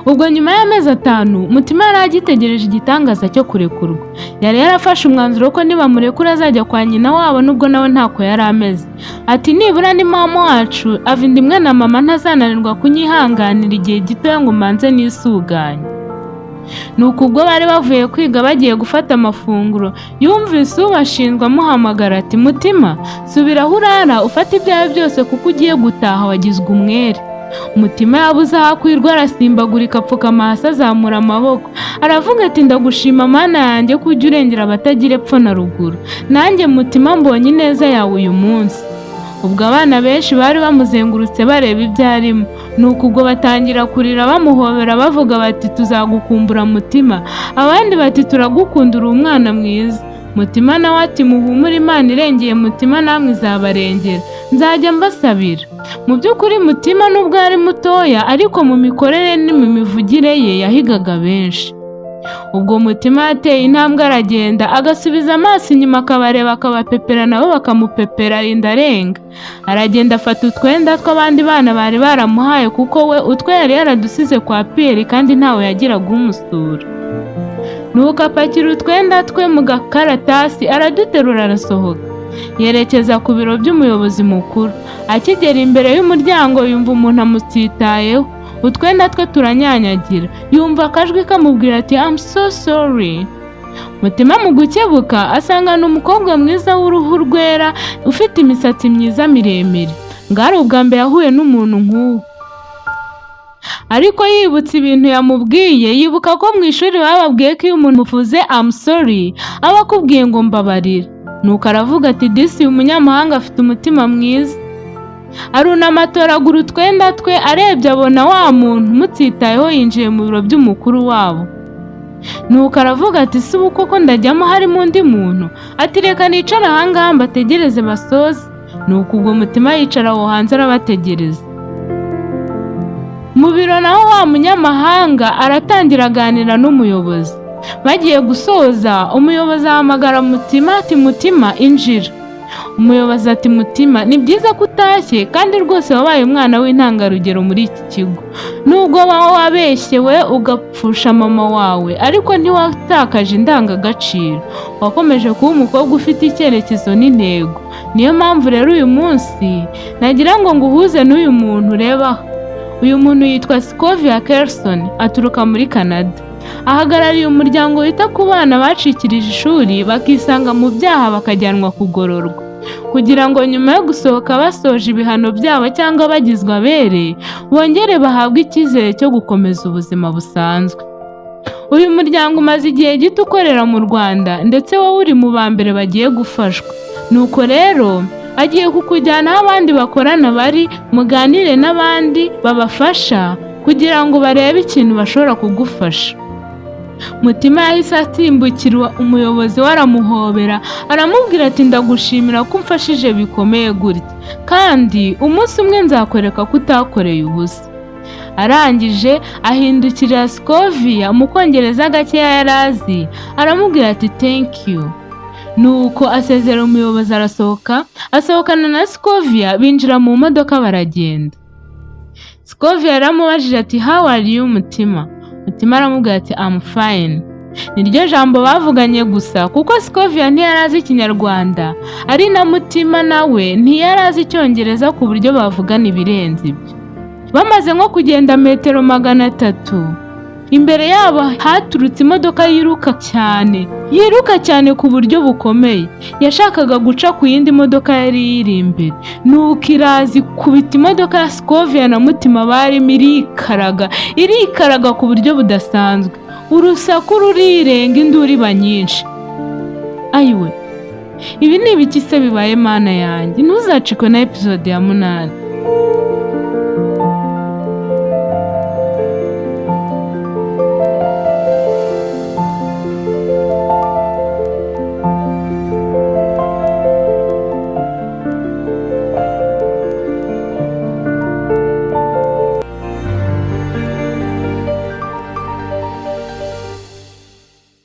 Ubwo nyuma y'amezi 5, Mutima yari agitegereje igitangaza cyo kurekurwa. Yari yarafashe umwanzuro ko nibamurekura azajya kwa nyina wabo, nubwo nawe ntako yari ameze. Ati: "Nibura ni mama wacu, ava inda imwe na mama, ntazananirwa kunyihanganira igihe gitoya ngo mbanze nisuganye." Nuko ubwo bari bavuye kwiga bagiye gufata amafunguro, yumvise ubashinzwe amuhamagara ati: "Mutima, subira aho urara, ufate ibyawe byose kuko ugiye gutaha, wagizwe umwere." Mutima yabuze aho akwirwa, arasimbagurika, apfukama hasi, azamura amaboko, aravuga ati: "Ndagushima Mana yanjye ko ujya urengera abatagira epfo na ruguru. Nanjye Mutima mbonye ineza yawe uyu munsi." Ubwo abana benshi bari bamuzengurutse bareba ibyo arimo, nuko ubwo batangira kurira, bamuhobera, bavuga bati: "Tuzagukumbura Mutima." Abandi bati: "Turagukunda, uri umwana mwiza." Mutima nawe ati: "Muhumure, Imana irengeye Mutima, namwe izabarengera, nzajya mbasabira." Mu by'ukuri Mutima nubwo yari mutoya, ariko mu mikorere no mu mivugire ye yahigaga benshi. Ubwo Mutima yateye intambwe aragenda, agasubiza amaso inyuma akabareba, akabapepera, nabo bakamupepera, arinda arenga. Aragenda afata utwenda tw'abandi bana bari baramuhaye, kuko we utwe yari yaradusize kwa Pierre kandi ntawe yagiraga umusura. Nuko apakira utwenda twe mu gakaratasi, araduterura, arasohoka, yerekeza ku biro by'umuyobozi mukuru. Akigera imbere y'umuryango yumva umuntu amutsitayeho, utwenda twe turanyanyagira. Yumva akajwi kamubwira ati: "I'm so sorry." Mutima mu gukebuka asanga ni umukobwa mwiza w'uruhu rwera, ufite imisatsi myiza miremire. Bwari ubwa mbere yahuye n'umuntu nk'uwo. Ariko yibutse ibintu yamubwiye, yibuka ko mu ishuri bababwiye ko iyo umuntu uvuze "I'm sorry" aba akubwiye ngo mbabarira. Nuko aravuga ati: "Disi uyu munyamahanga afite umutima mwiza." Arunama atoragura utwenda twe. Arebye abona wa muntu umutsitayeho yinjiye mu biro by'umukuru wabo. Nuko aravuga ati: "Si ubu koko ndajyamo harimo undi muntu?" Ati: "Reka nicare ahangaha mbategereze basoze." Nuko ubwo Mutima yicara aho hanze arabategereza. Mu biro naho wa munyamahanga aratangira aganira n'umuyobozi. Bagiye gusoza, umuyobozi ahamagara Mutima ati: "Mutima, injira." Umuyobozi ati: "Mutima, ni byiza ko utashye, kandi rwose wabaye umwana w'intangarugero muri iki kigo. Nubwo waba wabeshyewe ugapfusha mama wawe, ariko ntiwatakaje indangagaciro, wakomeje kuba umukobwa ufite icyerekezo n'intego. Niyo mpamvu rero uyu munsi nagira ngo nguhuze n'uyu muntu ureba aha. Uyu muntu yitwa Scovia Kelson, aturuka muri Canada. Ahagarariye umuryango wita ku bana bacikirije ishuri bakisanga mu byaha, bakajyanwa kugororwa, kugira ngo nyuma yo gusohoka basoje ibihano byabo cyangwa bagizwe abere, bongere bahabwe icyizere cyo gukomeza ubuzima busanzwe. Uyu muryango umaze igihe gito ukorera mu Rwanda, ndetse wowe uri mu ba mbere bagiye gufashwa. Nuko rero agiye kukujyana aho abandi bakorana bari, muganire n'abandi babafasha kugira ngo barebe ikintu bashobora kugufasha." Mutima yahise asimbukira umuyobozi we, aramuhobera, aramubwira ati: "Ndagushimira ko umfashije bikomeye gutya, kandi umunsi umwe nzakwereka ko utakoreye ubusa." Arangije ahindukirira Scovia mu Kongereza gakeya yari azi, aramubwira ati: "Thank you." Nuko asezera umuyobozi, arasohoka, asohokana na Scovia, binjira mu modoka baragenda. Scovia yaramubajije ati: "How are you, Mutima?" Mutima aramubwira ati: "I'm fine." Niryo jambo bavuganye gusa, kuko Scovia ntiyari azi Ikinyarwanda, ari na Mutima nawe ntiyari azi Icyongereza ku buryo bavugana ibirenze ibyo. Bamaze nko kugenda metero 300, imbere yabo haturutse imodoka yiruka cyane, yiruka cyane ku buryo bukomeye. Yashakaga guca ku yindi modoka yari iyiri imbere, nuko iraza ikubita imodoka ya Scovia na Mutima barimo, irikaraga, irikaraga ku buryo budasanzwe. Urusaku rurirenga, induru iba nyinshi. Ayiwe, ibi ni ibiki se bibaye? Mana yanjye! Ntuzacikwe na episode ya 8.